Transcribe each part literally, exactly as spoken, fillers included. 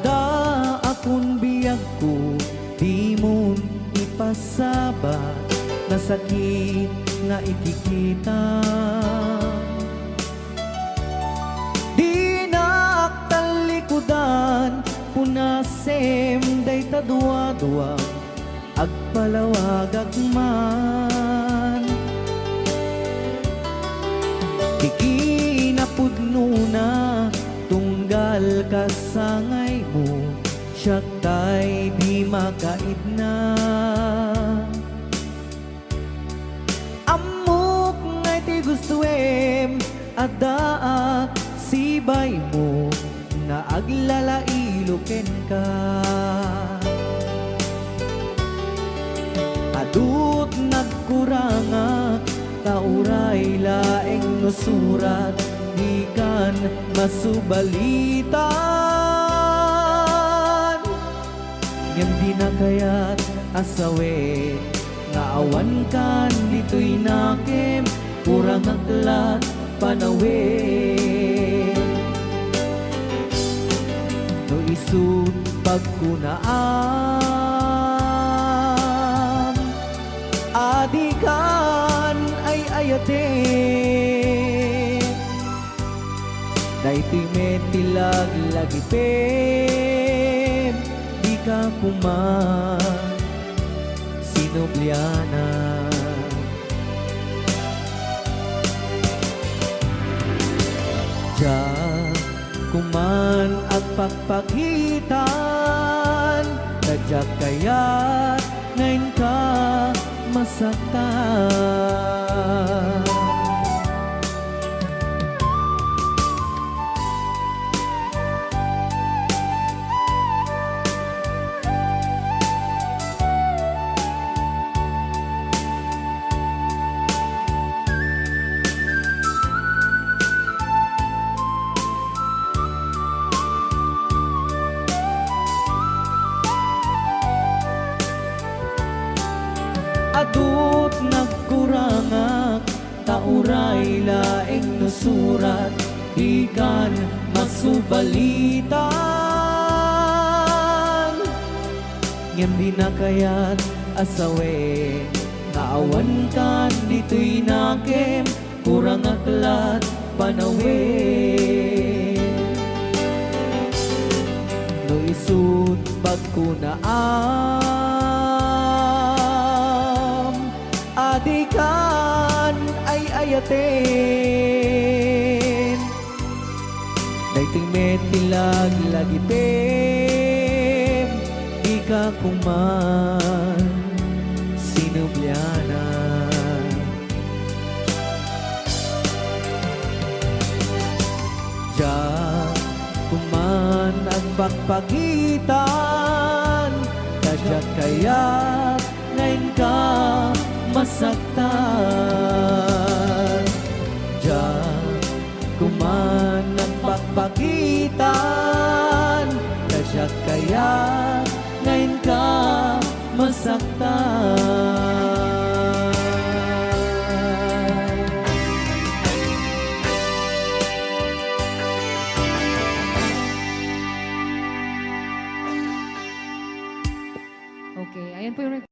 Daakon biagko, dimon ipasaba, nasakit nga ikikita. Dinak tallikudan, punasem dayta duadua, agpalawagak man. Ti kinapudnona, tunggal kasangaymo, siak tay di makaidna. Ammok nga iti gustoem, addaak sibaymo nga aglalailo kenka. Adut nagkurangak, ta uray laeng no surat, dikan masubalitan. Ngem dina kayat a sawen nga awankan ditoy nakem, kurangak lat panawen. No isut' pagkunaam a dikan ay-ayaten, daytoy met ti laglagipem, dika koma sinublianan. Diak koman agpakpakitan, ta diak kayat nga inka masaktan. Adut nagkurangak, ta uray laeng no surat, dikan masubalitan. Ngem dina kayat a sawen nga awankan ditoy nakem, kurangak lat panawen. No isut' pagkunaam a dikan ay-ayaten, daytoy met ti laglagipem, dika koman sinublianan. Diak koman agpakpakitan, ta diak kayat nga inka masaktan. Diak koman agpakpakitan, ta diak kayat nga inka masaktan. Okay, ayan po yung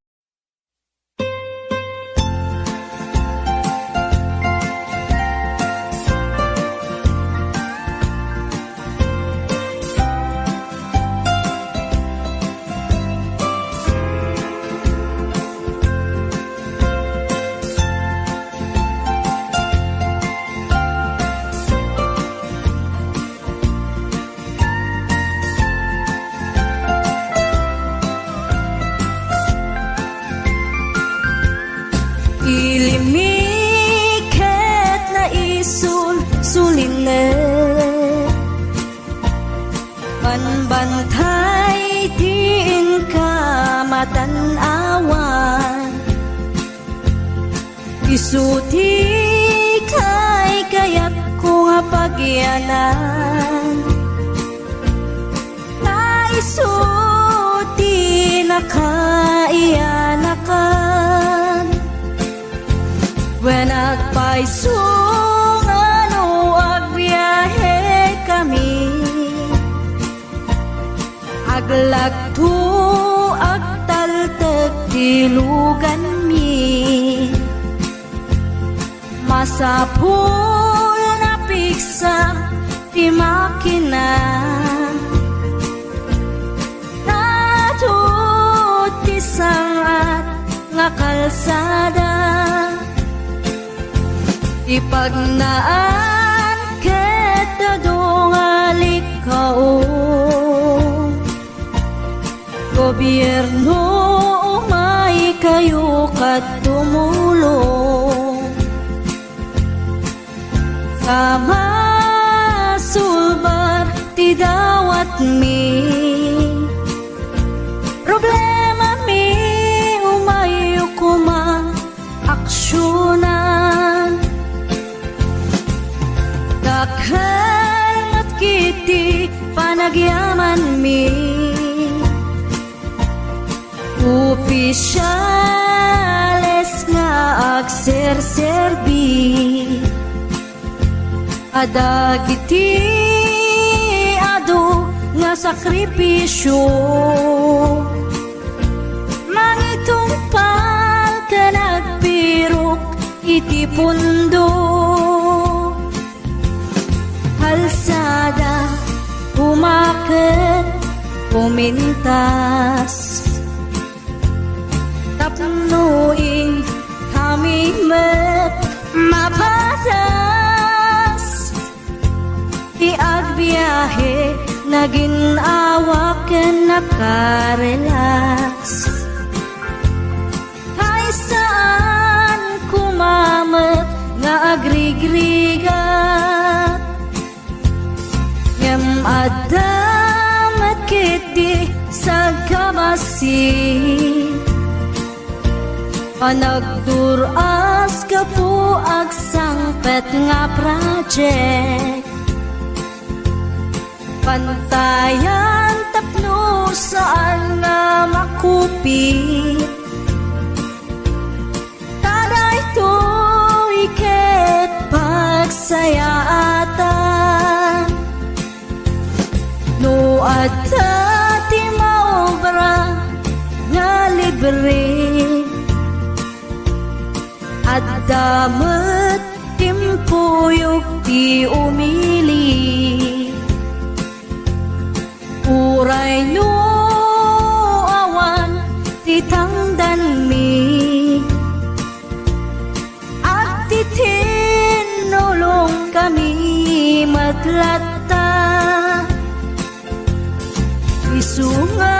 Ilimmi ket naisul-sulinne, banbantay ti inka matan-awan. Isu ti kaykayatko nga pagyanan, ta isu ti nakaiyanakan. Wen agpayso nga no agbiahekami, Lagto agtaltek ti luganmi. Masapul nga piksa ti makina. Natud ti sangat nga kalsada. Ti pagnaan ket adu nga likkao. Gobierno, umaykayo ket tumulong. Ta masulbar ti dawatmi. Problemami, umayyo koma aksionan. Dakkel met ketdi panagyamanmi. Opisiales nga agserserbi. A dagiti adu nga sakripisio, mangitungpal ken agpirok iti pundo. Kalsada, umaket, pumintas. Tapno inkami met mapadas. Ti agbiahe, naginawak ken nakarelax. Hay saan koma met nga agrigrigat. Ngem adda met ketdi sagkabasi. Panagdur-as gapu agsangpet nga project. Pantayan tapno saan nga makupit. Ta daytoy ket pagsayaatan. No adda ti maobra nga libre, adda met timpuyog ti umili. Uray no awan ti tangdanmi, agtitinnulongkami met latta. Isu nga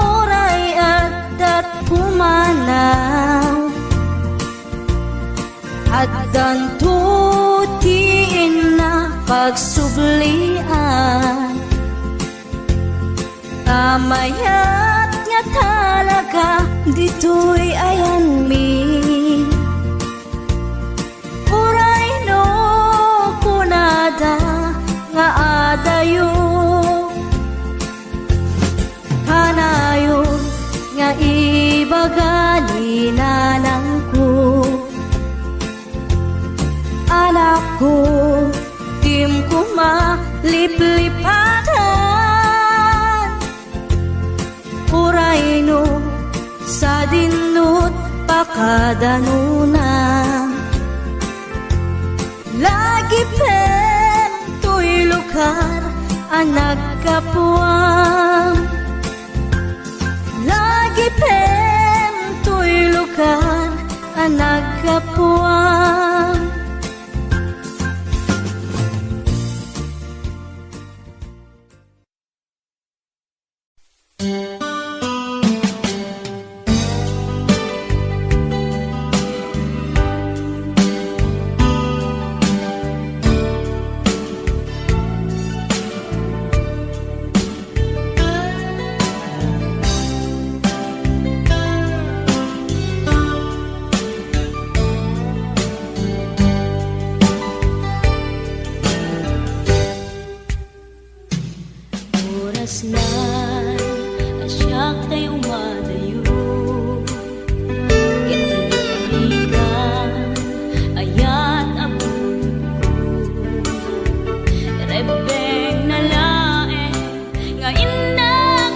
uray adda't pumanaw, addanto ti inna pagsublian. Ta mayat nga talaga ditoy ayanmi. Uray no kunada nga adayo, kanayon nga ibaga ni nanangko. Anakko, dim koma liplipatan. Uray no sadinno't pakadanona. Lagipem toy lugar a naggapuam. Lagipem toy lugar a naggapuam. Oras na a siak tay umadayo. Ket di ka ayat a pulong ko. Rebbengna laeng nga innak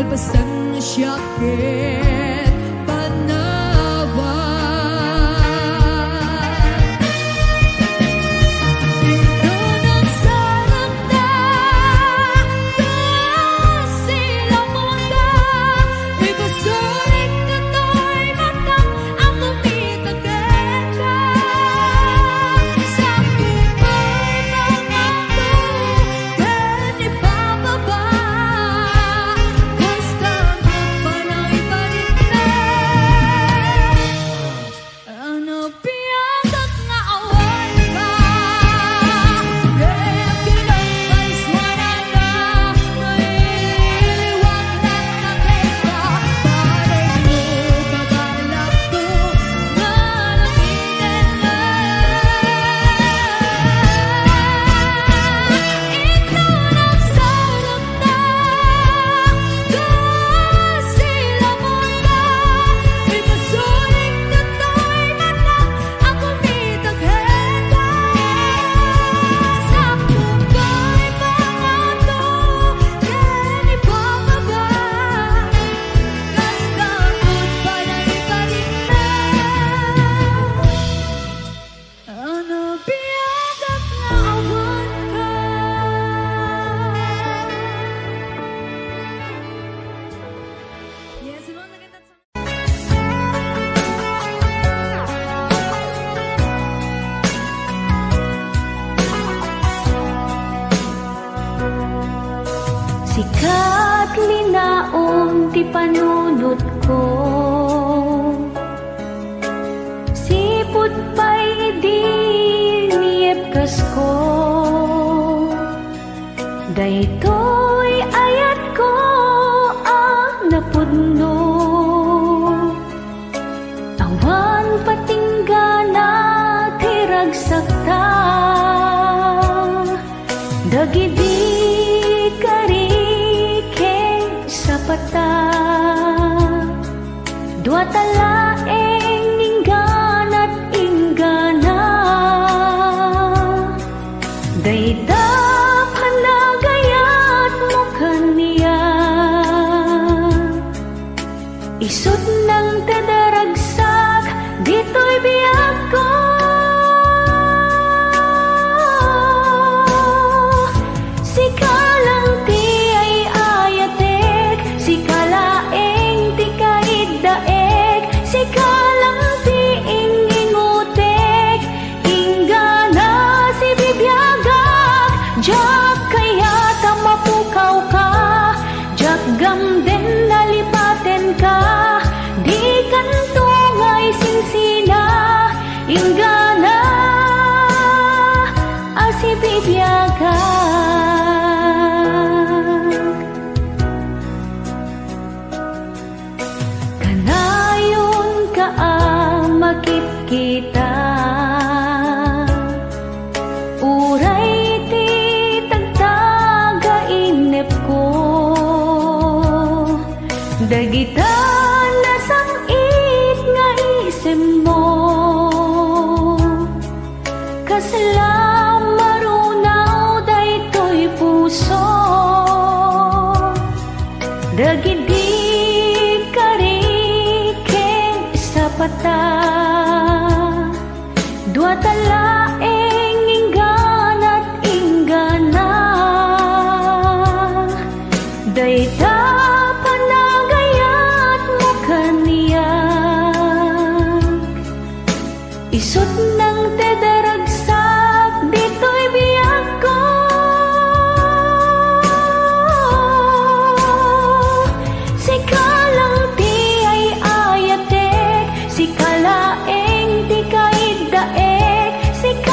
Kalpasan no siak ket panawan. Inton agsarangta, kasilapuanta, ibasonekka toy matam a kumita kenka. Sakupay pangato ken ipababa, kasta met panangibadikna. Ano biagak nga awan ka? Dayag kinapay suarana, nailiwag na nakita, pareng lukabalak ko nga nakita na. Ito nagsarap Ano biagak nga awan ka? Yes, hello, nagandang sa- Sika ti linaon ti panunotko. Sipud pay idi niyepkasko, daytoy ayatko a napudno. Awan patinggana ti ragsakta, dagidi kari ken sapata. Duata laeng ingganat inggana, dayta panagayatmo kaniak. Isut' nangted a ragsak ditoy biagko. Sika lang ti ay-ayatek, sika laeng ti kaiddaek, sika lang ti ingingotek, inggana sibibiagak, diak kayat a mapukawka, diak gamden a lipatenka, dikanto nga isingsina, inggana a sibibiagak. Kanayonka a makitkita, uray ti tagtaga inepko, dagita nasam-it nga isemmo. Kasla marunaw daytoy puso, dagidi kari ken sapata. Duata laeng ingganat inggana, dayta panagayatmo kaniak. Isut' nangted a ragsak ditoy biagko. Sika lang ti ay-ayatek, sika laeng ti kaiddaek, sika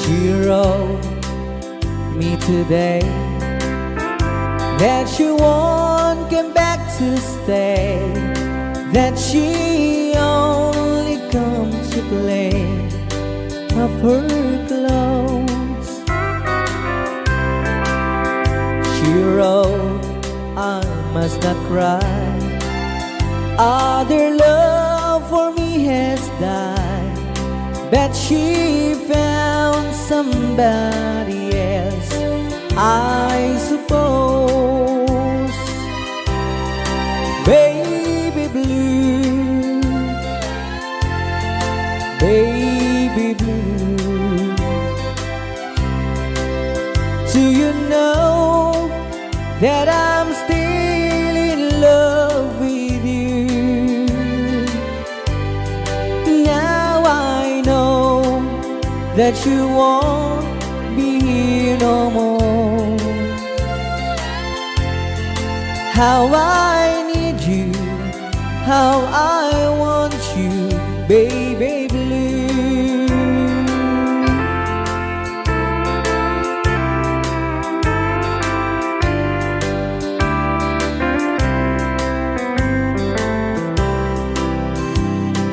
She wrote me today that she won't come back to stay, that she only comes to play of her clothes. She wrote, "I must not cry. Other love for me has died." But she found somebody else, I suppose. Baby blue, baby blue, do you know that I'm still in love with you? Now I know that you won't be here no more. How I need you, how I want you, baby blue.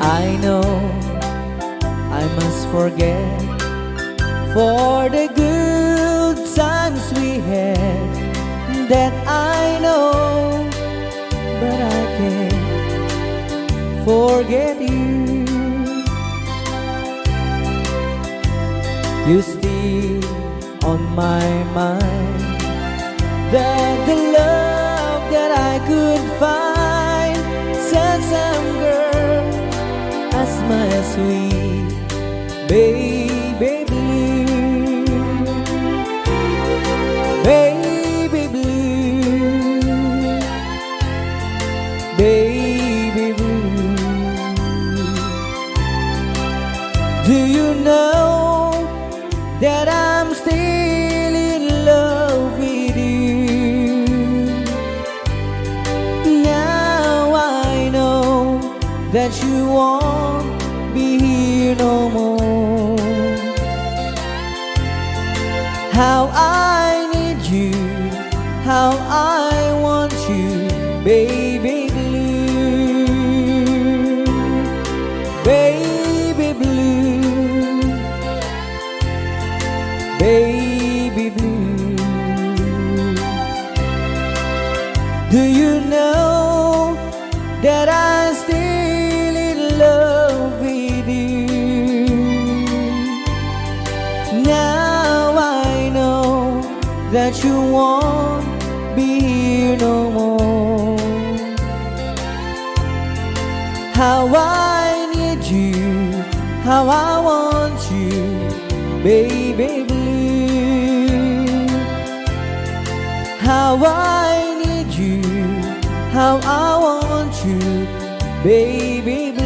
I know I must forget for the good times we had, that I know, but I can't forget you. You still on my mind, that the love that I could find, such some girl as my sweet baby blue, baby blue, baby blue. Do you know that I'm still in love with you? Now I know that you won't be here no more. How I need you, how I want you, baby blue, baby blue, baby blue. Do you know that I'm still in love with you? Now I know that you won't be here no more. How I need you, how I want you, baby blue. How I need you, how I want you, baby blue.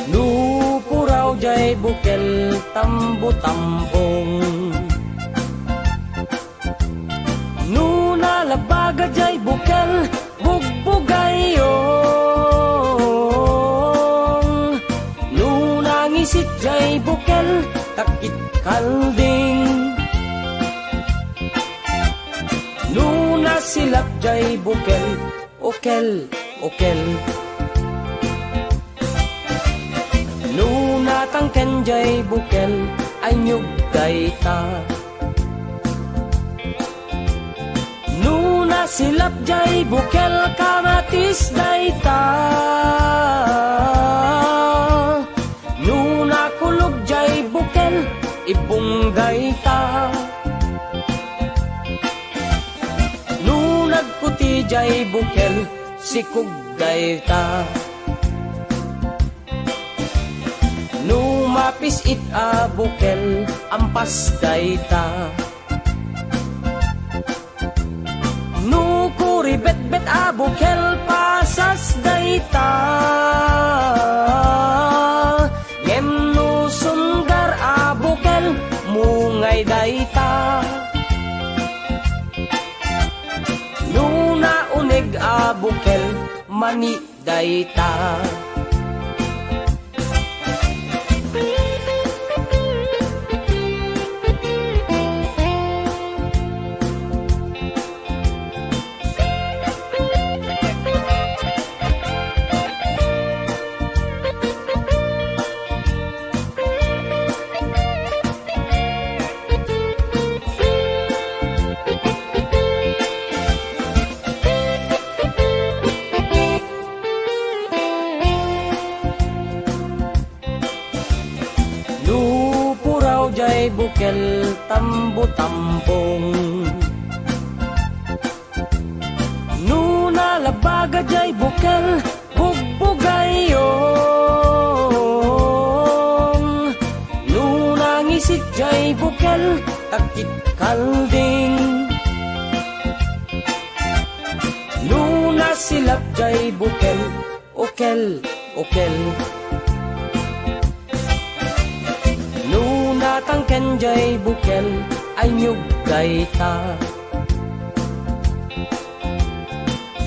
No puraw jay bukel tambo-tambong, no nalabaga jay bukel bugbugayong, no nangisit jay bukel takit kalding, no nasilap jay bukel, okel, okel. No natangken jay bukel, anyog dayta. No nasilap jay bukel, kamatis dayta. No nakulog jay bukel, ibong dayta. No nagkuti jay bukel, sikog dayta. No mapis-it a bukel, ampas dayta. No kuribetbet a bukel, pasas dayta. Ngem no sunggar a bukel, mungay dayta. No nauneg a bukel, mani dayta. No puraw jay bukel, tambo-tambong. No nalabaga jay bukel, bugbugayong. No nangisit jay bukel, takit kalding. No nasilap jay bukel, ukel, ukel. No natangken jay bukel, aynyog dayta.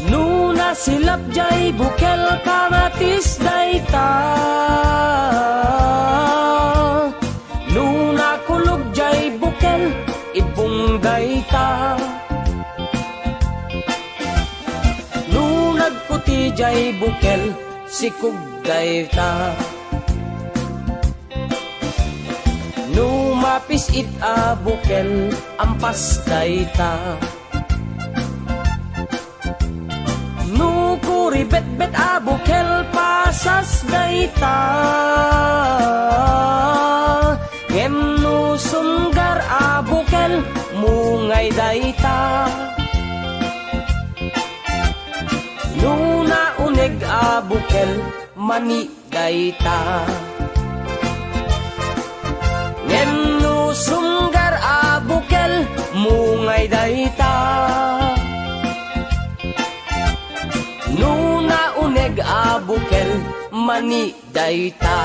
No nasilap jay bukel, kamatis dayta. No nakulog jay bukel, ibong dayta. No nagputi jay bukel, sikog dayta. No mapis-it a bukel, ampas dayta. No kuribetbet a bukel, pasas dayta. Ngem no sunggar a bukel, mungay dayta. No nauneg a bukel, mani dayta. Ngem no sunggar a bukel, mungay dayta. No nauneg a bukel, mani dayta.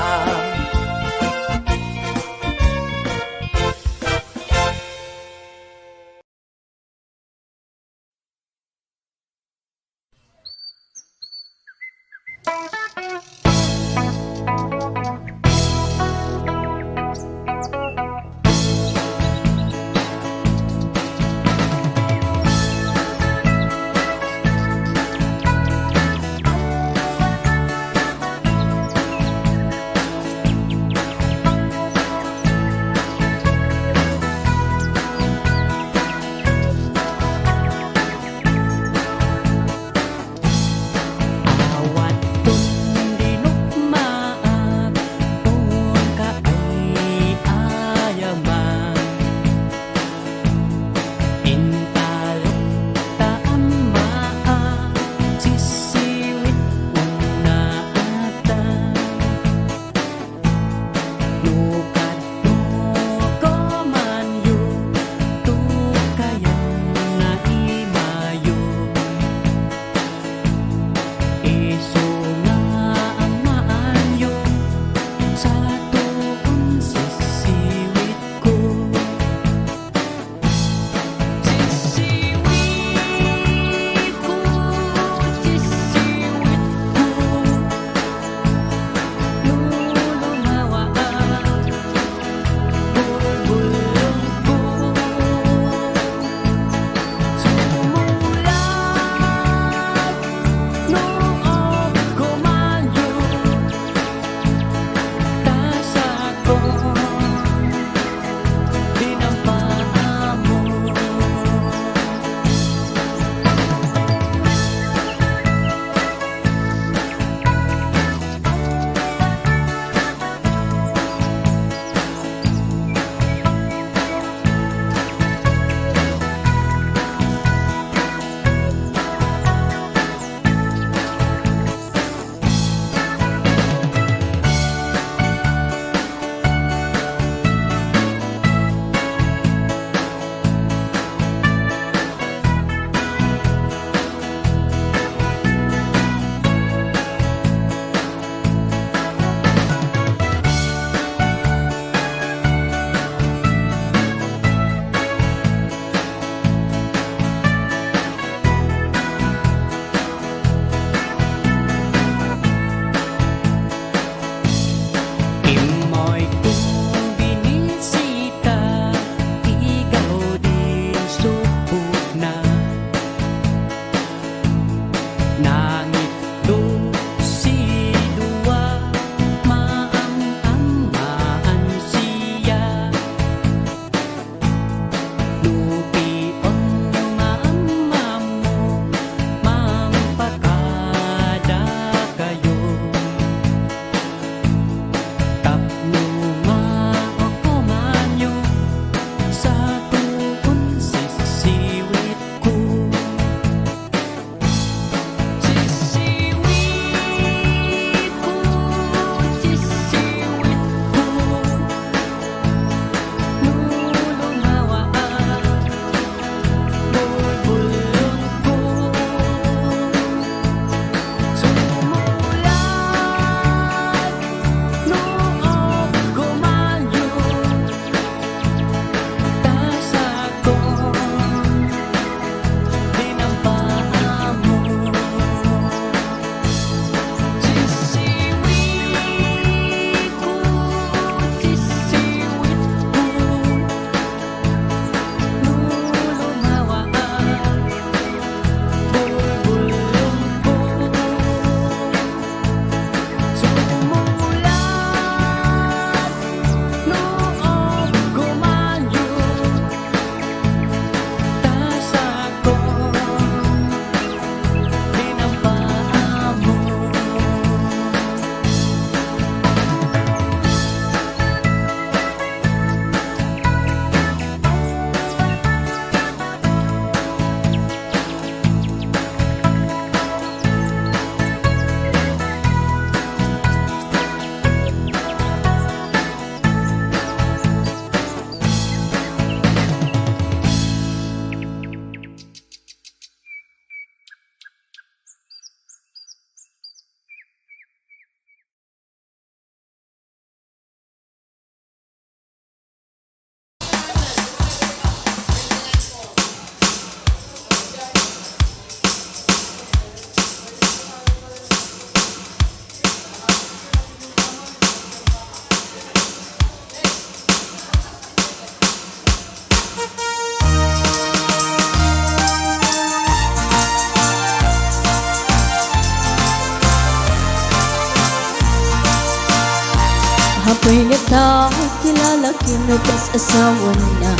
Apay ngata ti lalaki no kas asawana,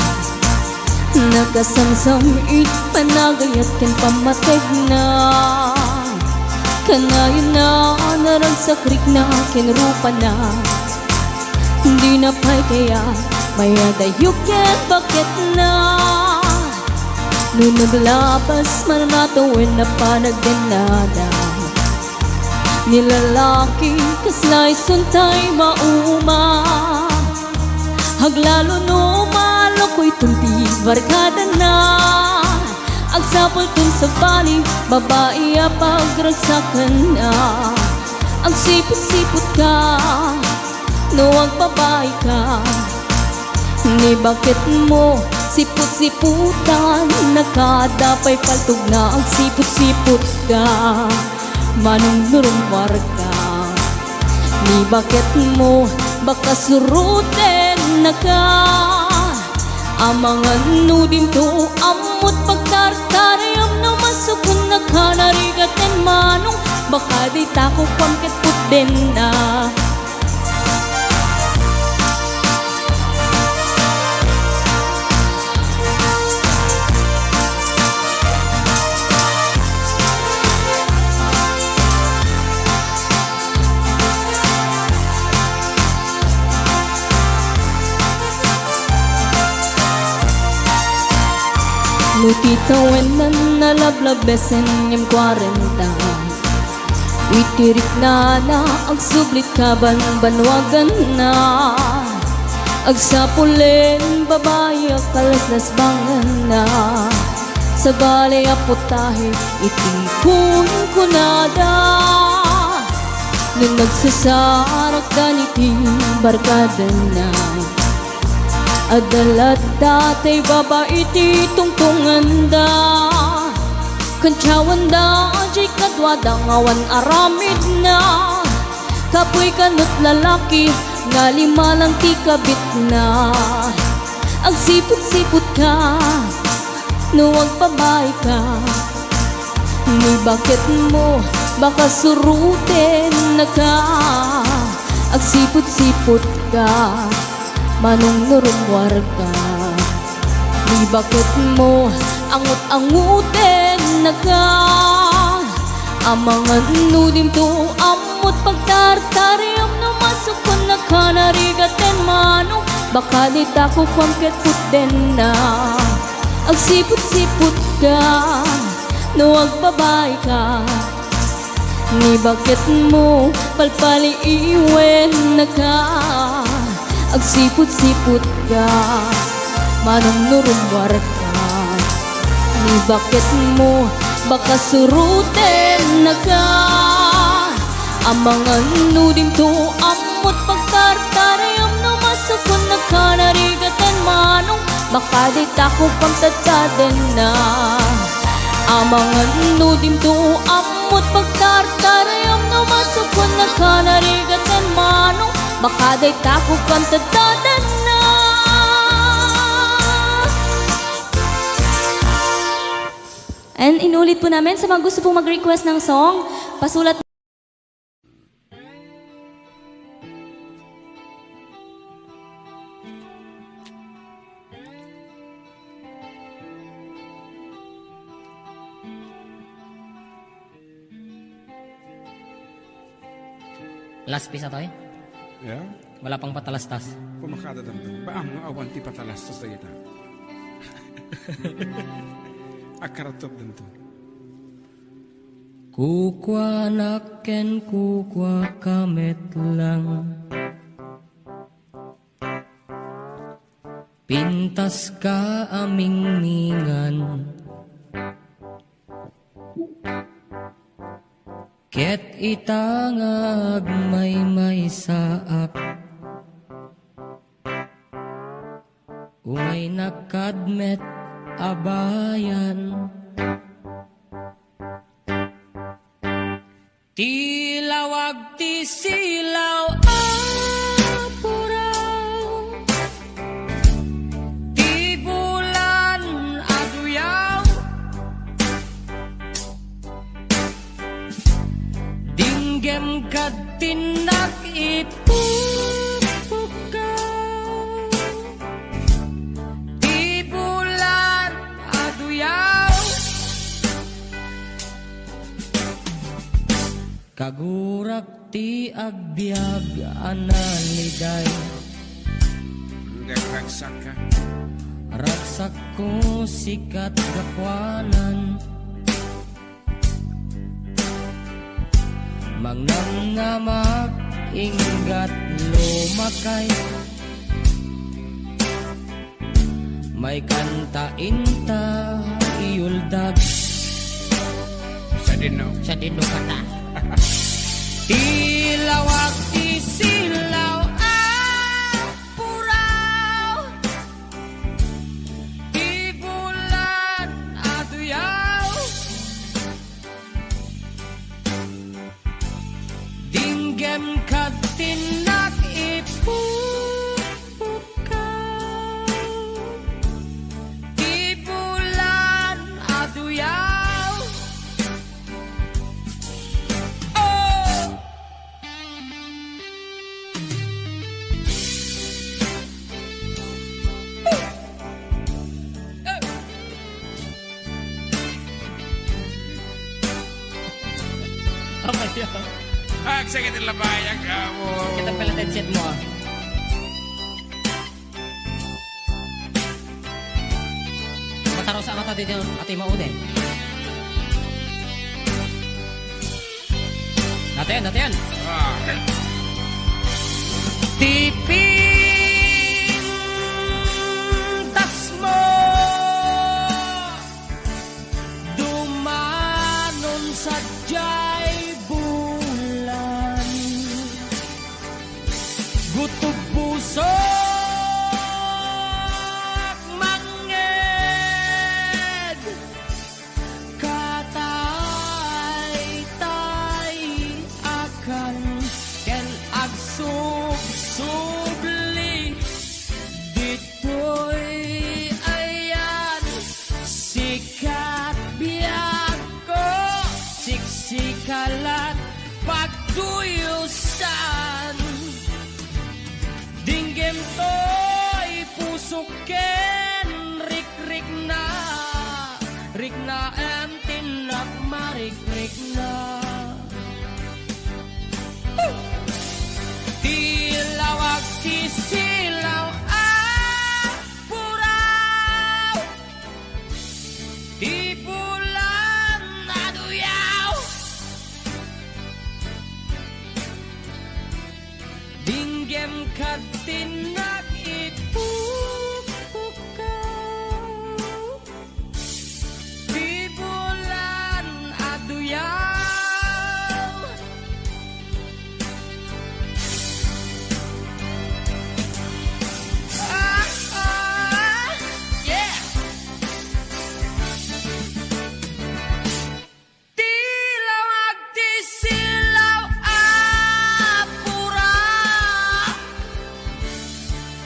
nakasamsam iti panagayat ken pammategna. Kanayonna naragsakrikna ken rupana. Dina pay kayat mayadayo ken baketna. No naglabas man a tawen a panagdennada, ni lalaki kasla isun tay mauma. Aglalo no malukoy ton ti barkadana. Agsapulton sabali, babai a pagragsakanna. Agsiput-siputka no agbabaika. Ni baketmo, siput-siputan, nakada pay paltogna, agsiput-siputka. Manong no rummuarka, ni baketmo, baka surutennaka. Amangan no dinto, ammot pagtartarayam no masukonnaka, narigaten manong, baka dayta kukuam ket putdenna. No ti tawenan a nalablabesen ngem kuarenta, iti riknana agsublit kabanbanuaganna. Agsapulen babai a kalaslasbanganna. Sabali a putahe iti kunkunada. No nagsasarakdan iti barkadana, adda latta tay baba iti tungtunganda. Kantiawanda diay kaduada nga awan aramidna. Kapuy kanut lalaki nga lima lang ti kabitna. Agsiput-siputka no agbabaika. Ni baketmo, baka surutennaka. Agsiput-siputka manong no rummuarka. Ni baketmo, angut-angutennaka. Amangan no dinto, ammot pagtartarayam no masukonnaka, narigaten manong, baka dayta kukuam ket putdenna. Agsiput-siputka no agbabaika. Ni baketmo, palpaliiwennaka. Agsiput-siputka manong no rummuarka. Ni baketmo, baka surutennaka. Amangan no dinto, ammot pagtartarayam no masukonnaka, narigaten manong, baka dayta kukuam tadtadenna. Amangan no dinto, ammot pagtartarayam no masukonnaka, narigaten manong, baka dayta kukuam tadtadenna. And inulit po namin, sa mga gusto pong mag-request ng song, pasulat. Last piece atoy? Yeah? Wala pang patalastas. Pumakada danto. Ba, ang awan ti patalastas dayta. Akaratop danto. Kukuanak ken kukuaka met lang. Pintaska a mingmingan. Ket ita nga agmaymaysaak, umaynak kad met a bayan. Ti lawag ti silaw a puraw, ti bulan a duyaw, dinggem kad tinnak iput. Kagurak ti agbiag a naliday. Ngem ragsakka. Ragsakko sikat gapuanan. Mangnamngamak inggat lumakay. May kanta inta iuldag. Sadino? Sadino kata? Ti lawag ti silaw a puraw. Ti bulan a duyaw. Dinggem ket tinnak ipupukkaw. Ti bulan a duyaw. Oh! Amaya. Agsakit ang labayag, amo. Kita pala headset mo, ah. Mataros ang mata dito, ati maude. Natin, natin. Ah. Ti pintas mo. Dumanon sadiay bulan. Gutob pusok mangngeg. Kataytayakan ken agsubsubli. Ditoy ayan, sikat biagko, siksikalat pagduyosan. Dinggem toy pusok ken rikrikna, riknaem tinnak marikrikna. Ti lawag ti silaw a puraw. Ti bulan a duyaw. Dinggem ket tinnak ipupukkaw. Ti bulan a duyaw. Ah, ah, yeah. Ti lawag ti silaw a pura.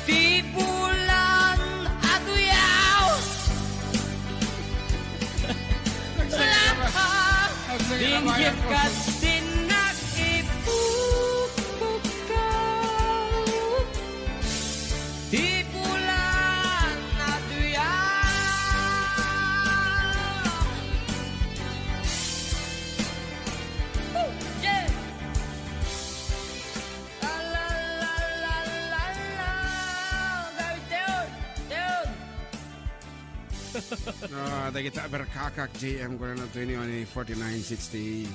Ti bulan a duyaw. Dinggem ket tinnak ipupukkaw. Ti bulan a duyaw. Woo! Yeah! La, la, la, la, la, la. Grabe, Teon! Teon! Ah, dagita Berkakak, J M, kuna na twenty-one forty-nine sixty.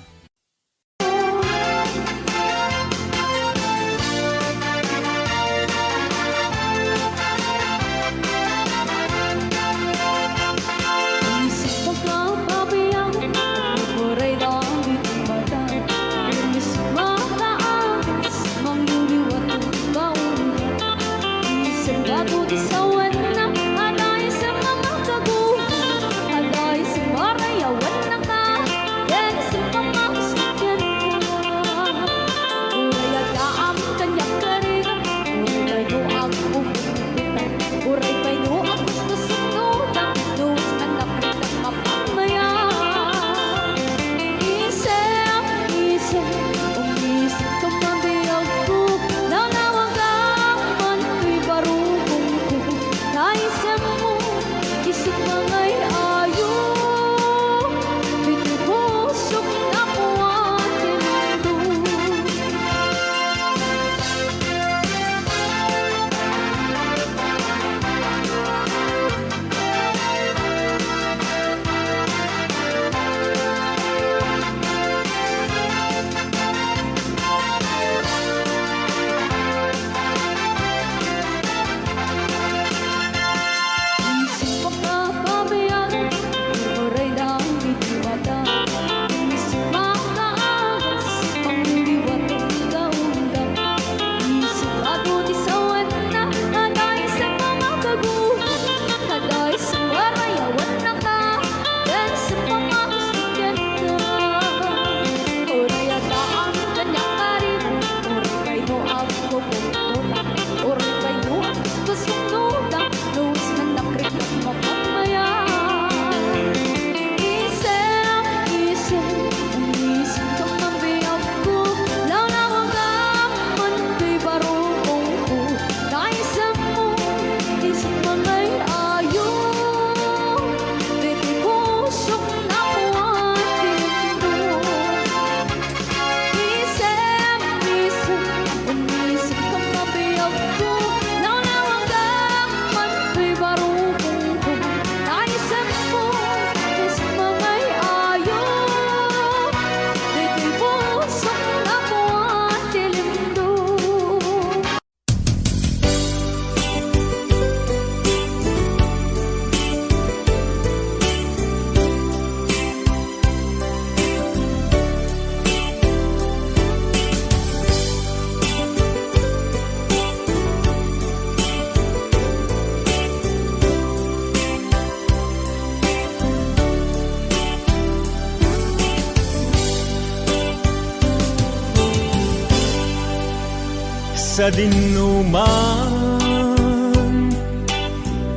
Sadinoman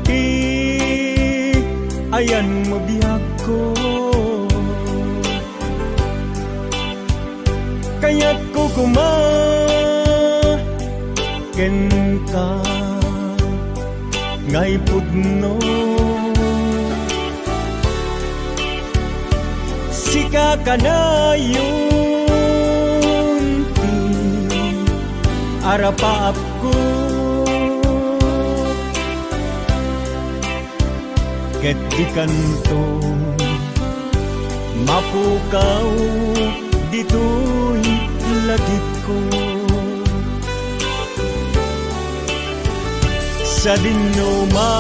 ti ayanmo biagko, kayatko koma kenka nga ipudno. Sika kanayon ti arapaapko, ket dikanto mapukaw ditoy lagipko. Sadinoman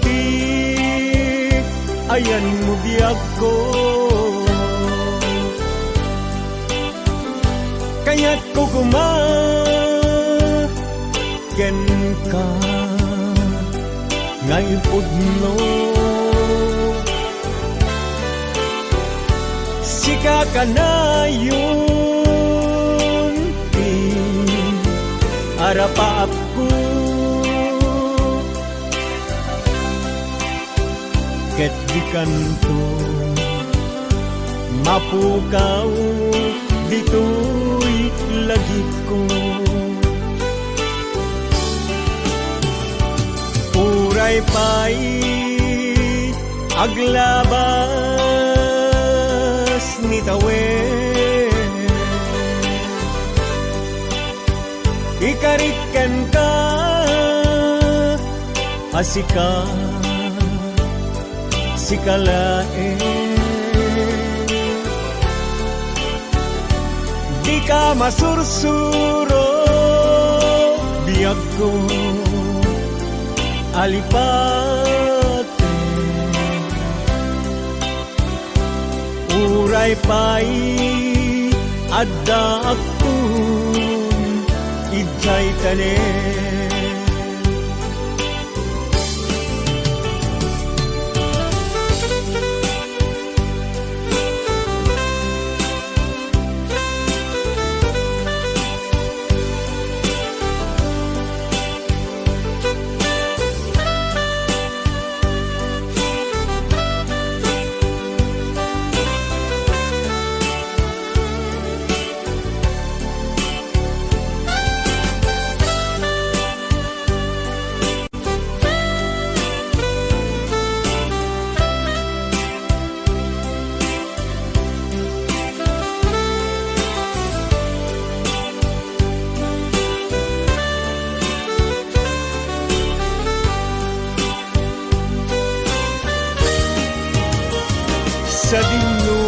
ti ayanmo biagko, kayatko koma kenka nga ipudno. Sika kanayon ti arapaapko, ket dikanto mapukaw ditoy lagipko. Uray pay aglabas ni tawen, ikarik kenka a sika, sika laeng. Dika masursuro, biagko, alipaten. Uray pay addaakton idiay tanem.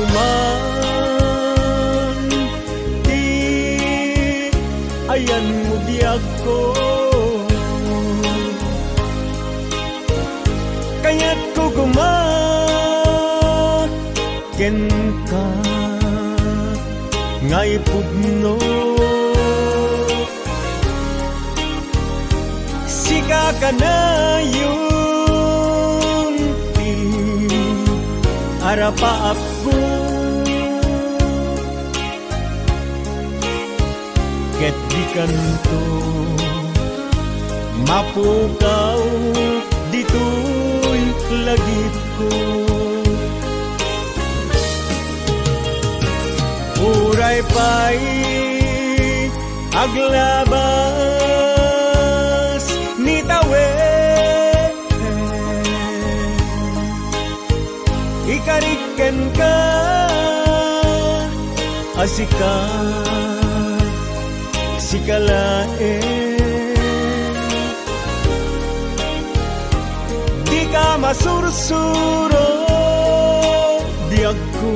Sadinoman ti ayanmo biagko, kayatko koma kenka nga ipudno. Sika kanayon ti arapaapko, ket dikanto mapukaw ditoy lagipko. Uray pay aglabas ni tawen, ikarik kenka a sika, sika laeng. Dika masursuro, biagko,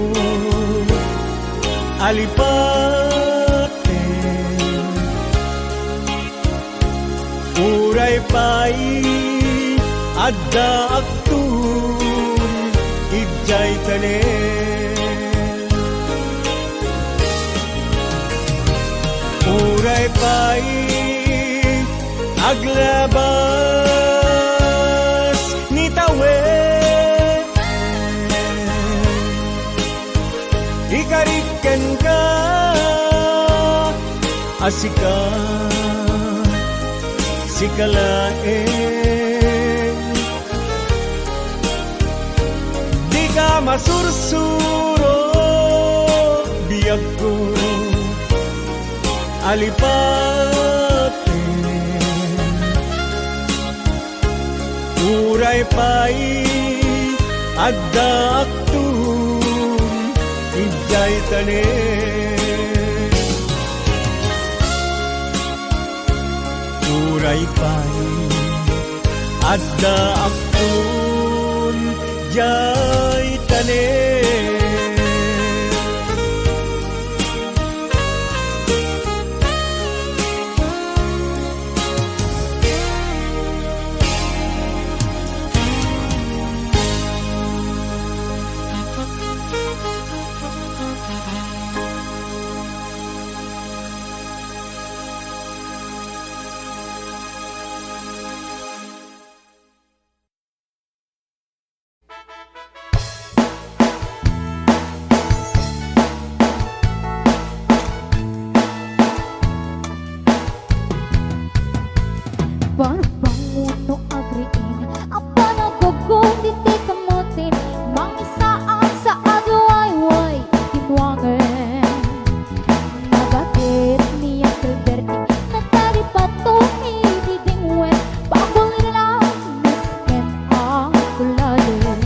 alipaten. Uray pay addaakton idiay tanem. Uray pay aglabas ni tawen, ikarik kenka A sika, sika laeng. Dika masursuro, biagko, alipaten. Uray pay addaakton idiay tanem. Uray pay addaakton idiay tanem. Banbangon no agriing, a panagugot iti kamutin, mangisaan sa aduayway iti nuangen. Nagakit ni Uncle Berting, nataripato iti dingwen, pagulilan, mesken a kulalen.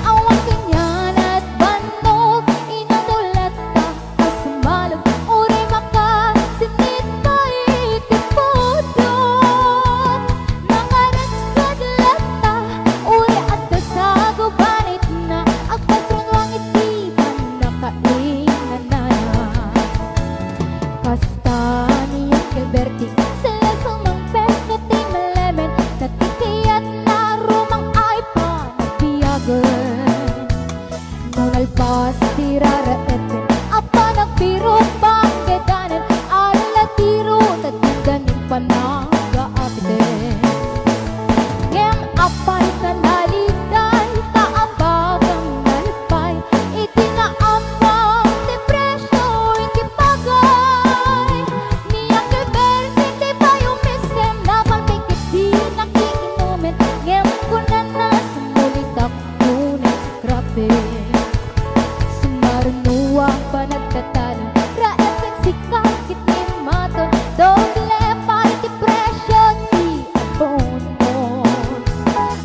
Awan kanian a bannog, inadulatta a sumalog, uray makasinnit pay iti pudno. Nangaretged latta, uray adda sa gubanitna, agpasrunuang iti pannakainganana. Kasta ni Uncle Berting, sila sumangpet no ti malemen, natitiat na rumang ay panagbiagen. No nalpas ti raraeten, a panagpirok panggedanen, ala ti rutad ti danin panagaapiten. Ngem apay ta naliday, ta abagan nalipay, iti naammoan ti presio iti pagay. Ni Uncle Berting ti pay umisem, napalpigit ti nakiinumen, ngem kunana, sumulitak. Nunay scrapping. Sumaruno a panagtatanem, raep ken sika ket ni Maton, doble pay ti presio ti abono.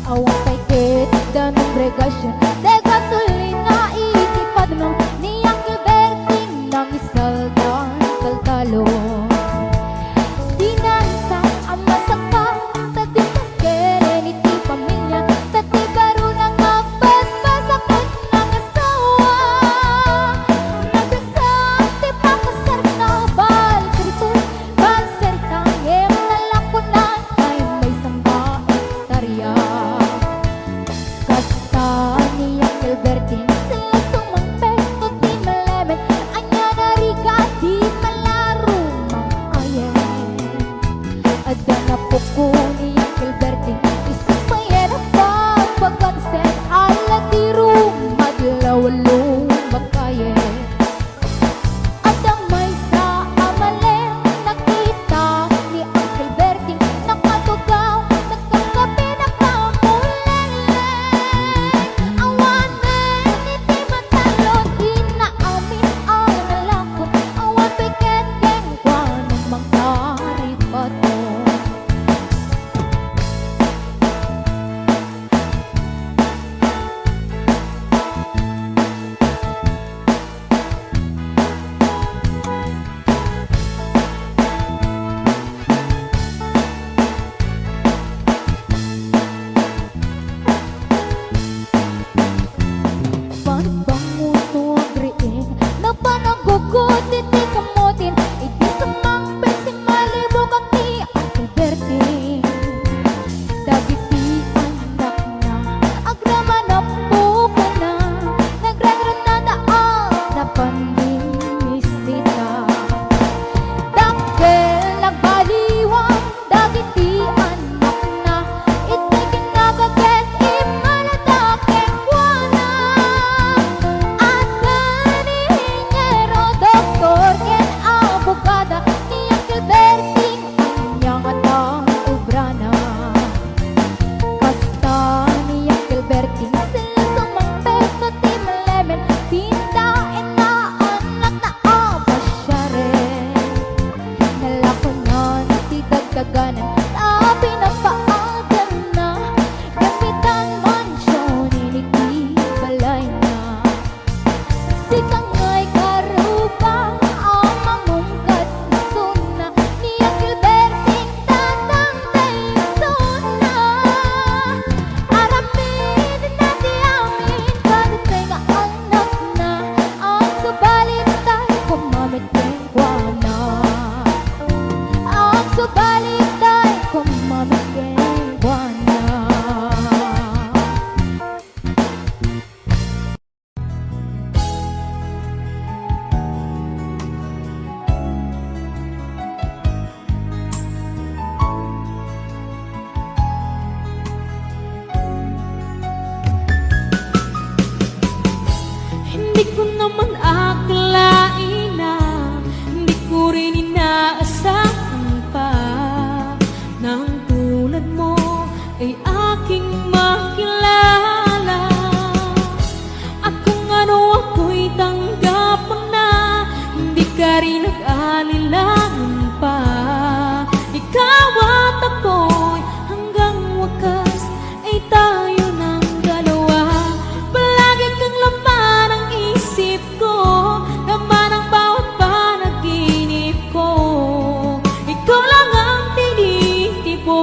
Awan pay ket danum regasion, ti gasolina iti padnom, ni Uncle Berting nangisaldan taltalon. Dinansa a masakkan, ta di Keren iti pamilia, ta ti baruna nga agbasbasa ket nangasawa. Nagdagsa ti pakasarna, balseriton, balserita, ngem nalakunan ay maysa nga ektaria. Kasta ni Uncle Berting, sila sumangpet no ti malemen, ania narigat ti malarumang ayen. Adda napuko ni Uncle Berting, isu pay a pagpagkatsen, ala ti rumadlaw a lumakayen. Adda maysa a malem, nakita ni Uncle Berting, nakatugaw, nagkakape, nakamuleleng. Awanen iti matalon, inaamin a nalakon, awan pay ket kenkuana mangkaripato. Banbangon no agriing, napanagugot iti kamutin, iti sumangpet simmalibukak ni Uncle Berting. Dagiti annakna, agraman a pukana, nagrerennada a napan mimmisita. Dakkel nagbaliwan dagiti annakna, iti kinnaga ket immalada kenkuana. Adda ni inhinyero, doktor, ken abogada, Sika ngay karupang a mamungkad isuna, ni Angel Berting tatang ta isuna. Aramid na ti amin, kadagitay nga annakna, agsubalitay kumamit kenkuana. Agsubalitay kumamit kenkuana. Hindi ko naman akalaina, hindi ko rin inaasahan pa nang tulad mo ay aking makilala. At kung ano ako'y tanggap mo na, hindi ka rin nag-alilangan pa. Ikaw at ako'y hanggang wakas ay tayo ng dalawa. Palagi kang laman ng isip ko, laman ng bawat panaginip ko. Ikaw lang ang tinitibok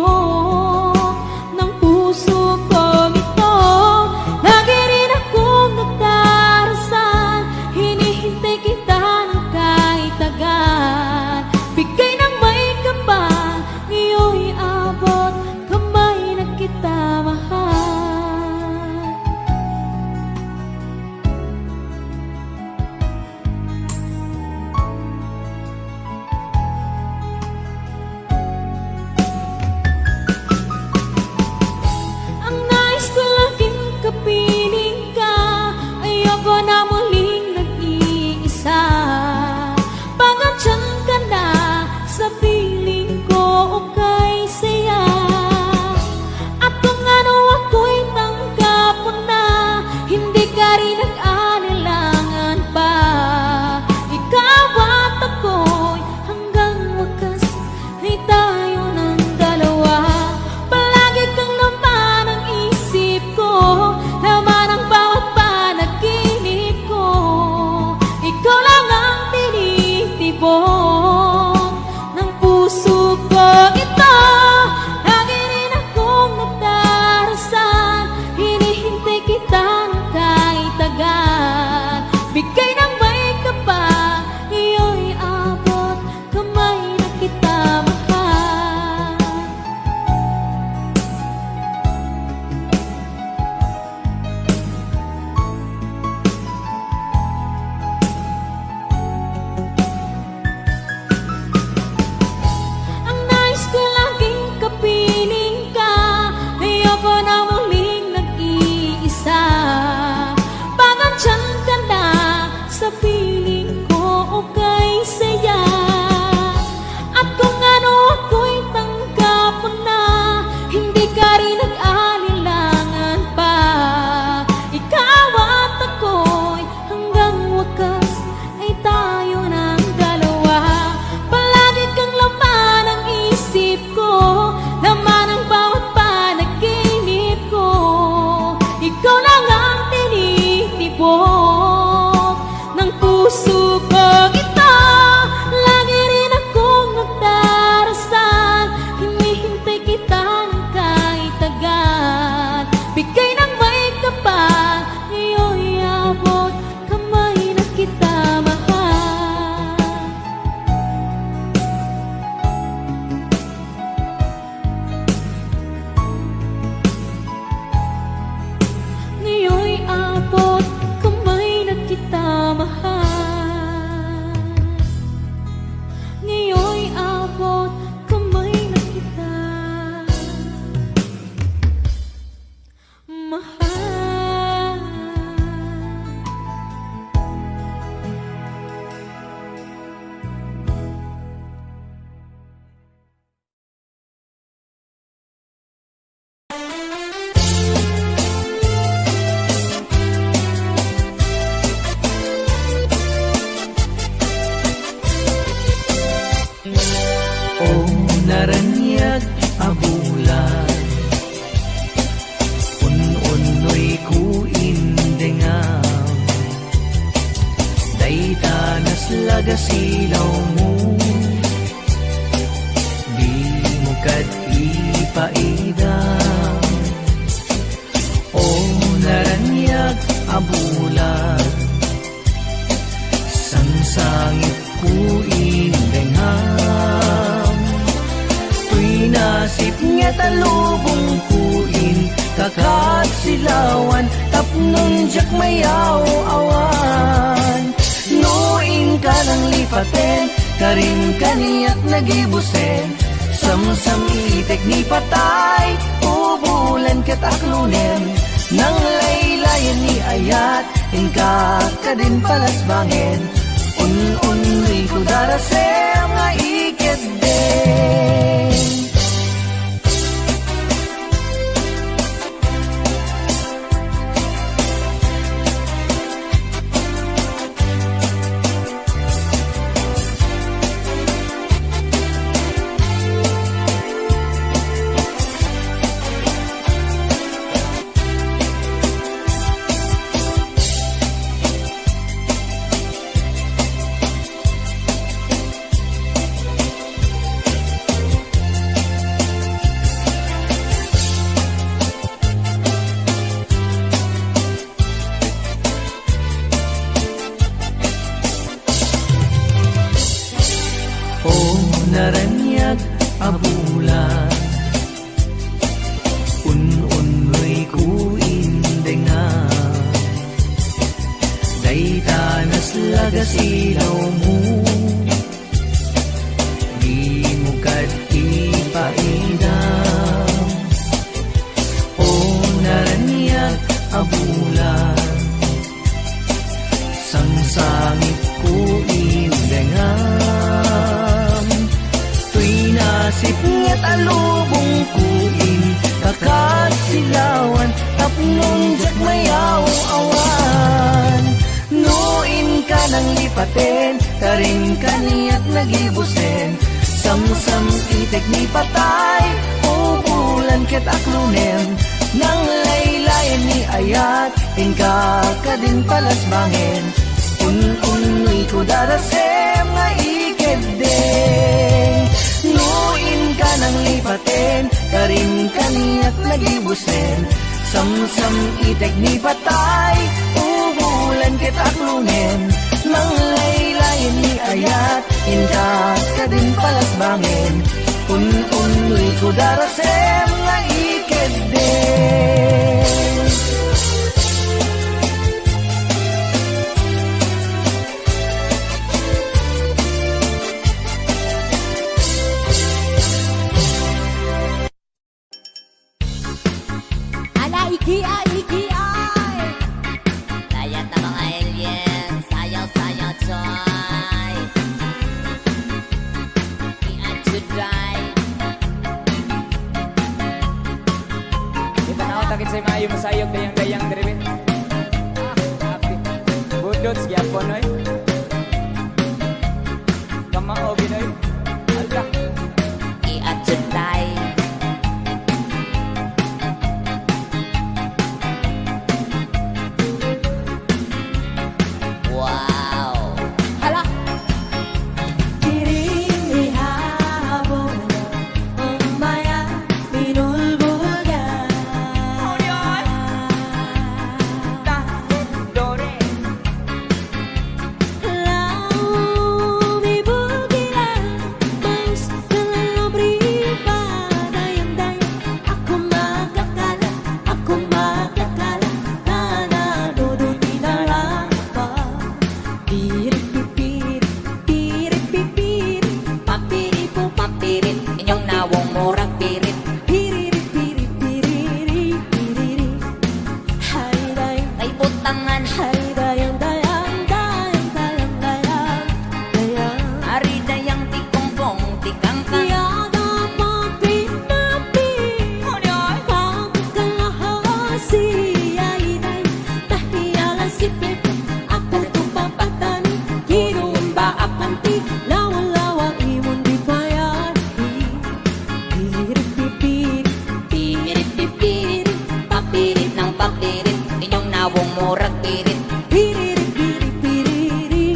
ng puso kong ito. Lagi rin akong nagdarasal, hinihintay kita ng kaitagan. Bigay ng may kapal, ngayon'y abot kamay na kita mahal. Ang nais ko laging kapiling ka, ayoko na muling nag-iisa. Pangadyan ka na sa piling ko, okay saya. At kung ano ako'y tanggap mo na, hindi ka rin nag-alilangan pa. Ikaw at ako'y hanggang wakas ay tayo ng dalawa. Palagi kang laman ng isip ko, laman ng bawat panaginip ko. Ikaw lang ang tinitibok ng puso ko ito. Lagi rin akong nagdarasal, hinihintay kita ng kaitagan. Bigay ng may kapal, ngayon'y abot kamay na kita mahal. Ang nais ko laging kapiling ka, ayoko na muling nag-iisa. Pangadyan ka na sa piling ko, okay saya. At kung ano ako'y tanggap mo na, hindi ka rin nag-alilangan pa. Ikaw at ako'y hanggang wakas ay tayo ng dalawa. Palagi kang laman ng isip ko, laman ng bawat panaginip ko. Ikaw lang ang tinitibok ng puso ko ito. Lagi rin akong nagdarasal, hinihintay kita ng kaitagan. Bigay ng may kapal, ngayon'y abot kamay na kita mahal. Ngayon'y abot kamay na kita mahal. Ita naslaga silawmo, dimo kad ipaida. O naraniag a bulan, sangsangitko in dengam. Toy nasipnget a lubongko in kakatsilawan, tapno diak mayaw-awan. No inka nanglipaten, karim kaniak nagibusen. Samsam itek ni patay, ubulan ket aklonen. Nanglaylayen ni ayat, inka kadin palasbangen. Un-unnoyko darasem nga ikeddeng. O naraniag a bulan, un-unnoyko in dengam. Dayta naslaga silawmo, dimo kad ipaida. O naraniag a bulan, sangsangitko in dengam. Toy nasipnget a lubongko in kakatsilawan, tapno diak mayaw-awan. No inka nanglipaten, karim kaniak nagibusen. Samsam itek ni patay, ubulan ket aklonen. Nanglaylayen ni ayat, inka kadin palasbangen. Un-unnoyko darasem nga ikeddeng. No inka nanglipaten, karim kaniak nagibusen. Samsam itek ni patay, ubulan ket aklonen. Nanglaylayen ni ayat, inka kadin palasbangen. Un-unnoyko darasem nga ikeddeng. Ala, iki ay, iki ay. Layat na mga alien, sayaw-sayaw, choy. Iadyo day. Kita na ako, takit sa maayo, masayog, dayang-dayang, diri, be. Ah, happy. Budots, gyapon, oy. Kamao, Binoy. Alda. Iadyo day. Wow. Hala. Diri ihabol, umbaya, binulbulda. Dore. Law, mi bugila, mais, kalalabriba, dayang-dayang, ako makakala, ako makakala, na nadudun ti darama. Pirit, pipirit, pirit, pipirit, papiripo, papirit, inyong nawong murag pirit. Piririt, pirit, piriri, piriri. Hay dayang, ay butangan. Hay dayang, dayang, dayang, dayang, dayang, dayang. Ari dayang ti kongkong, ti kangkang. Yada papi, papi. Unoy. Pagkalahasi, ay dayang. Tahiala si Pepe, akal ko papatani. Kinumba apanti, lawa-lawa imon di payari. Pirit, pipirit, pirit, pipirit, papirit nang papirit, inyong nawong murag pirit. Piriri, piri, piriri,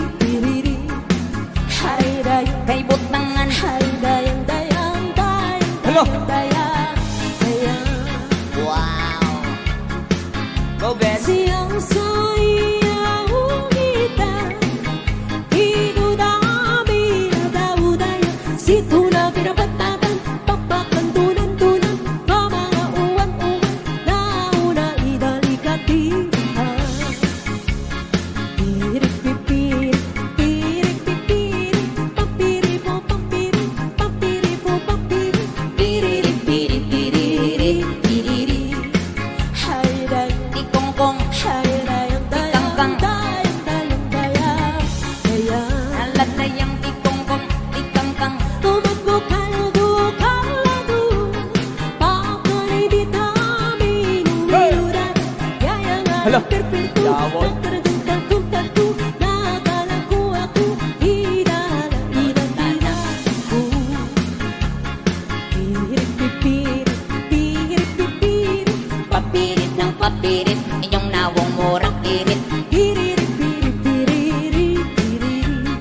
Awong morak irit. Piriri, piri, piriri, piriri.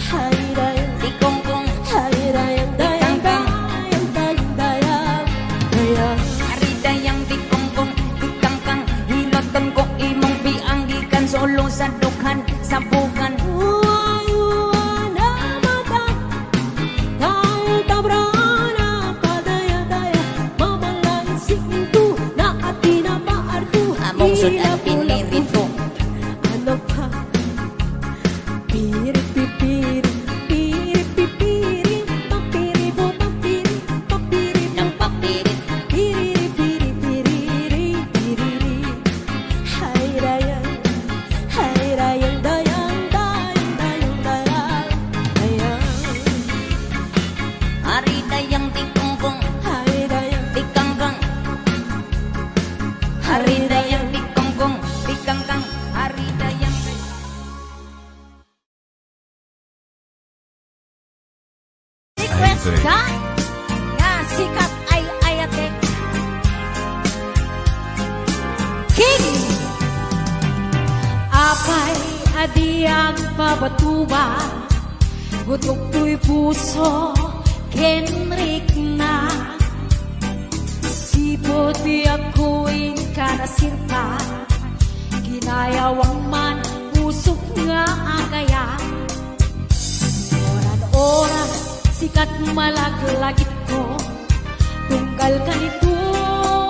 Hayrayang. Tikongkong. Hayrayang, dayang, dayang, dayang, dayang. Aridayang tikongkong, tikangkang. Hilotenko imong biang gikan solo sa dukhan, sa bukan. Uway, uway, na mata. Dayang tabrana, padaya-daya. Mamalang sinto, na atina maarto. Among sud-an pinirito. Ano pa? Piri, pipiri, piri, pipiri, papiri, bo, papiri, papiri, bo, papiri, piri, piri, piri, piri. Hayrayang, hayrayang, dayang, dayang, dayang, dayang, dayang. Aridayang tikongkong, hayrayang, tikangkang. Aridayang tikongkong, tikangkang. Aridayang. Request ka nga sikat ay ayatek. King! Apay a di agpabatuba, gutok toy puso ken rikna. Sipud biagko inka nasirpa, ginayawam man pusok nga agayat. Oran-oras, sikat malaglagipko, tunggal kanito,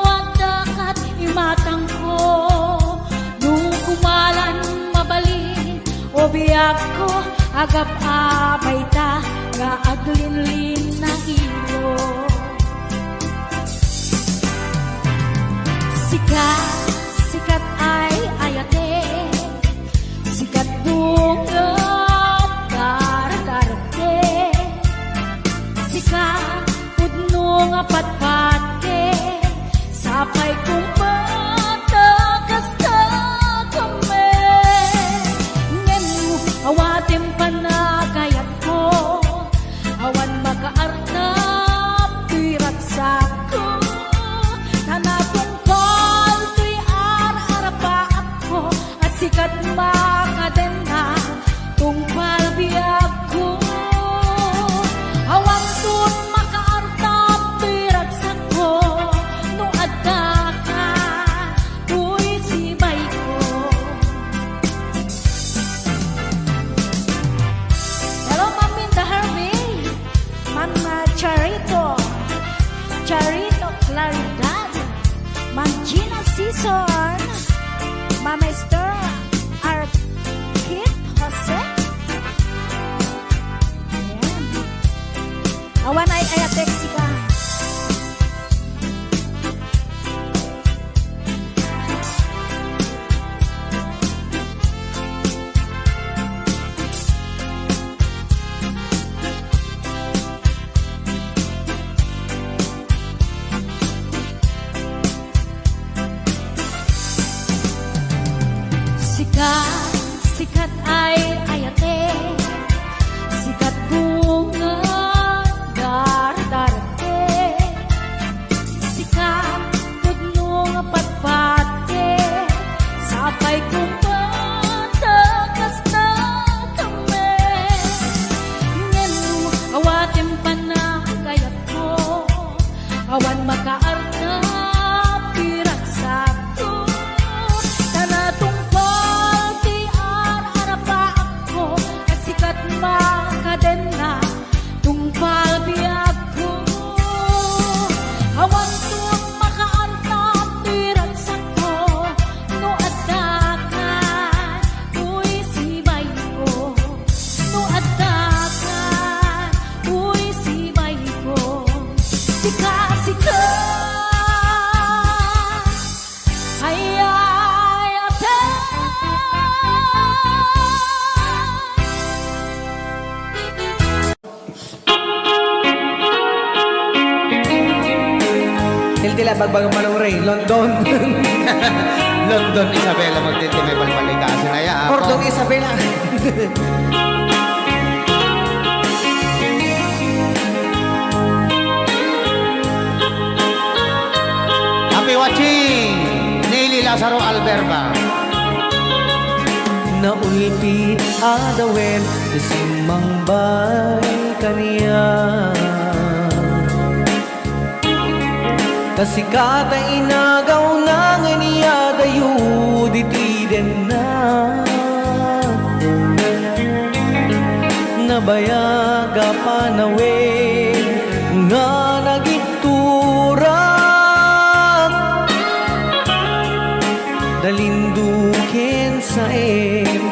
adda kat imatangko. No kumalan mabalin, o biagko, agab-abay ta nga aglinlinna ilo. Sikat, sikat ay ayatek. Sikat bungad, dardarte. Sikat pudno nga patpatte. Sapay kumbata kasta kami. Ngem awaten panagayatko. Awan makaartap toy ragsakko. Ta natungpal toy ar-arapaatko. A sikat makadenna, tungpal biagko. Awan ton makaartap toy ragsakko, no addaka toy sibayko. Hello, Ma'am Minda Harvey. Ma'am, ah, Charito, Charito Claridad, Ma'am Gina Sison, Ma'am Esther Arkit Jose. Ayan. Awan ay ayatek sika. Sikat, sikat ay ayatek, sikat bunga dardarte. Sikat pudno nga patpatte, sapay kumbata kasta kami. Ngem awaten panagayatko, awan makaartap ti ragsakko. Ta natungpal ti ar-arapaatko, a sikat makadenna, tungpal biagko. Awan ton makaartap ti ragsakko, no addaka toy sibayko. No addaka toy sibayko. Sika, sika. Ay, ay, ate. Tiltila, bagbagang Manong Ray, London. London, Isabela, magtintimay, balbalikas, Naya, Apo. Ordong, Isabela. Happy watching, Neily Lazaro Alberba. Naulpi a dawen ti simmangbay kaniak. Ta sika ta inagawna nga iniadayo diti denna. Nabayag a panawen nga nagiturak. Dalinduken saem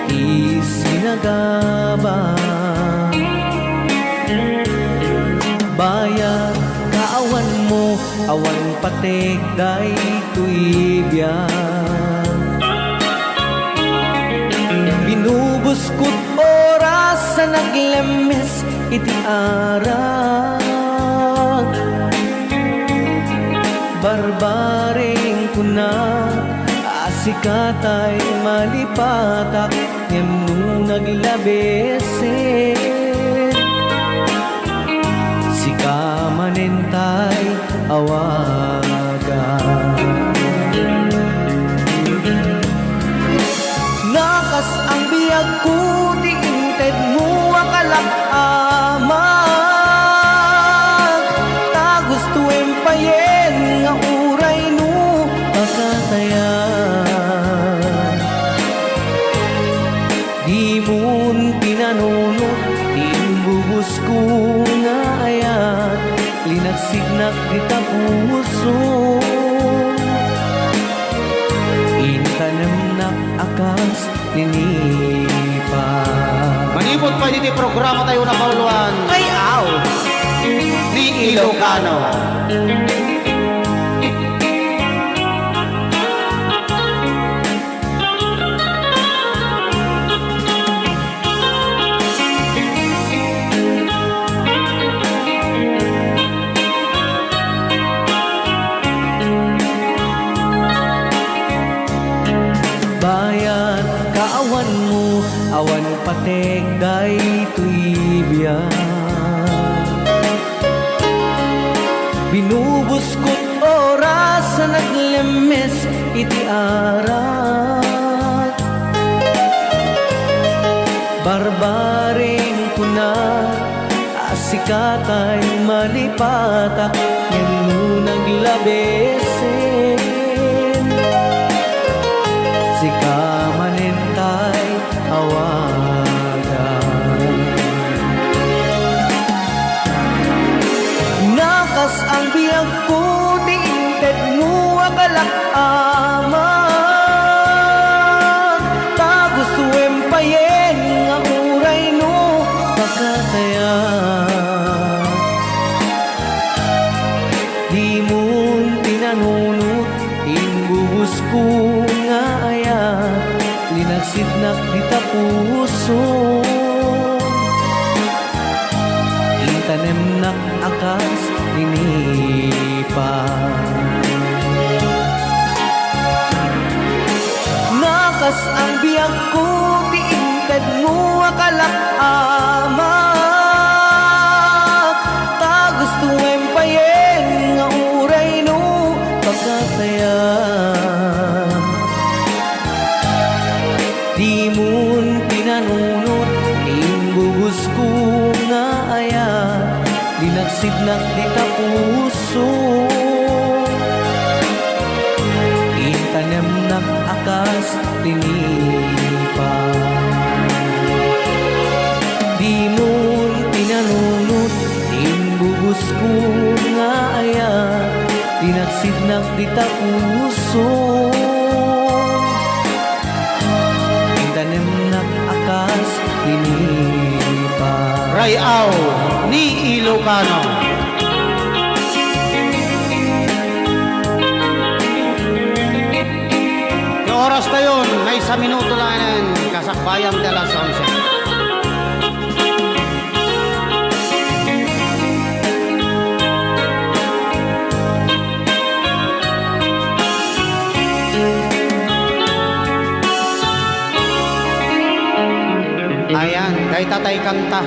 ti sinagaba. Bayat kaawanmo, awan pateg daytoy biag. Binubuskot oras a naglemmes iti arak. Barbareng kuna a sika tay malipatak, ngem no naglabesen, sika manen tay awagan. Nakas ang biagko ti intedmo a kalak-amak. Ta gustoem payen nga uray no pakatayan. Dimon pinanunot ti imbubusko nga ayat, linagsidnak dita puso. Intanemnak a kas linipa. Manipud pay ditoy programa tayo na kauluan. Ay, aw! Ni Ilocano. Bayat kaawanmo, awan pateg daytoy biag. Binubuskot oras a naglemmes iti arak. Barbareng kuna a sika tay malipatak, ngem no naglabesen, sika manen tay awagan. Nakas ang biagko ti intedmo a kalak-amak. Ta gustoem payen nga uray no pakatayan. Dimon pinanunot ti imbubusko nga ayat, linagsidnak dita puso. Intanemnak a kas linipa. Nakas ang biagko ti intedmo a kalak-amak. Ta gustoem payen nga uray no pakatayan. Dimon pinanunot ti imbubusko nga ayat, linagsidnak dita puso. Intanemnak a kas linipa. Dimon pinanunot ti imbubusko nga ayat, linagsidnak dita puso. Intanemnak a kas linipa. Ray-aw ni Ilocano. Ti oras tayon, maysa minuto laeng kasakbayan ti alas onse. Ayan, dayta tay kanta.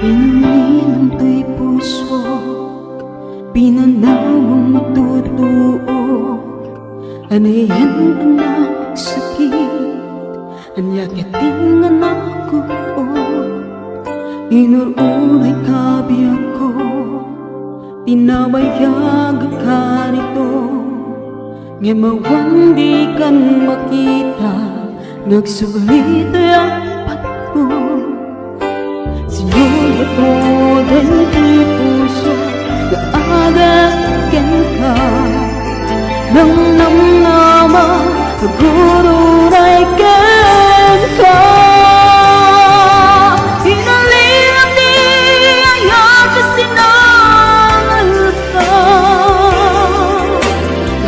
Inuminam toy pusok, pinanawam matutuok, anian a nagsakit, ania ketdin nga nakuk-ok, inur-uray ka biagko, pinabayag ka nito, ngem awan dikan makita, nga agsubli toy apatko. Sinugotmo daytoy puso nga agek kenka. Namnamnama, agururay kenka. Inalilam ti ayat a sinangalka.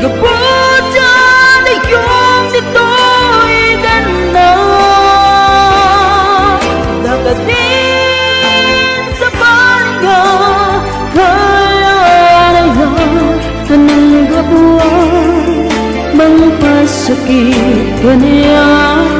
Gapu ta dagiom ditoy denna. Dakatin sabali nga kayaraya, tanang gapuan, mangpasakit kaniak.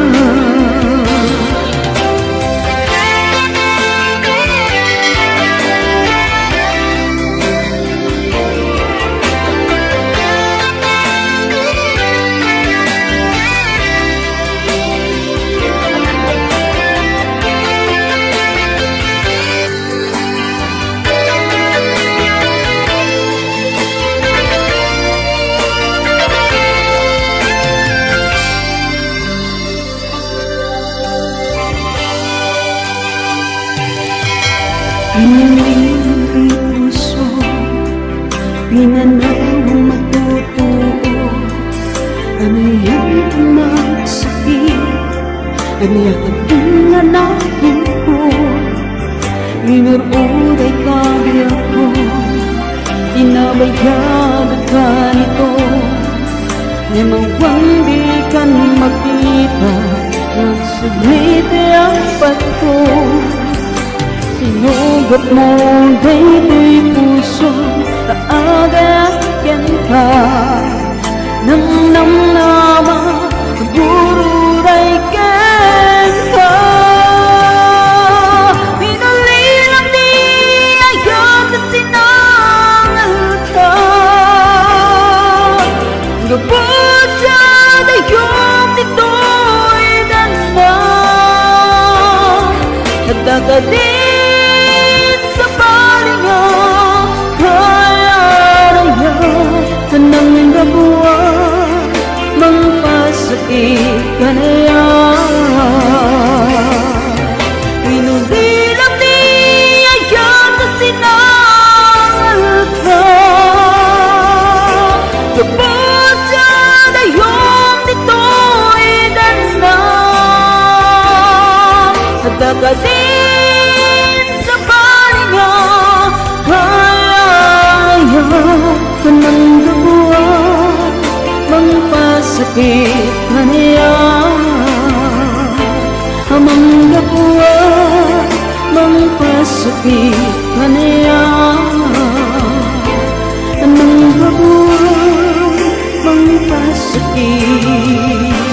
Pinili ang puso, pinanaw ang matutuo. Ania nga nagsakit, ania ketdin nga nakuk-ok, inur-uray ka biagko, pinabayag ka nito. Ngem awan dikan makita, nagsubli ti apatko. Sinugotmo daytoy puso nga agek kenka. Namnamnama, agururay kenka. Inalilam ti ayat a sinangalka. Gapu ta dagiom ditoy denna. Dakatin sabali nga kayaraya, tanang gapuan, mangpasakit kaniak. Inalilam ti ayat a sinangalka. Gapu ta dagiom ditoy denna. Dakatin sabali nga kayaraya, tanang gapuan, mangpasakit kaniak. Amang gapuan, mangpasakit kaniak. Amang gapuan, mangpasakit.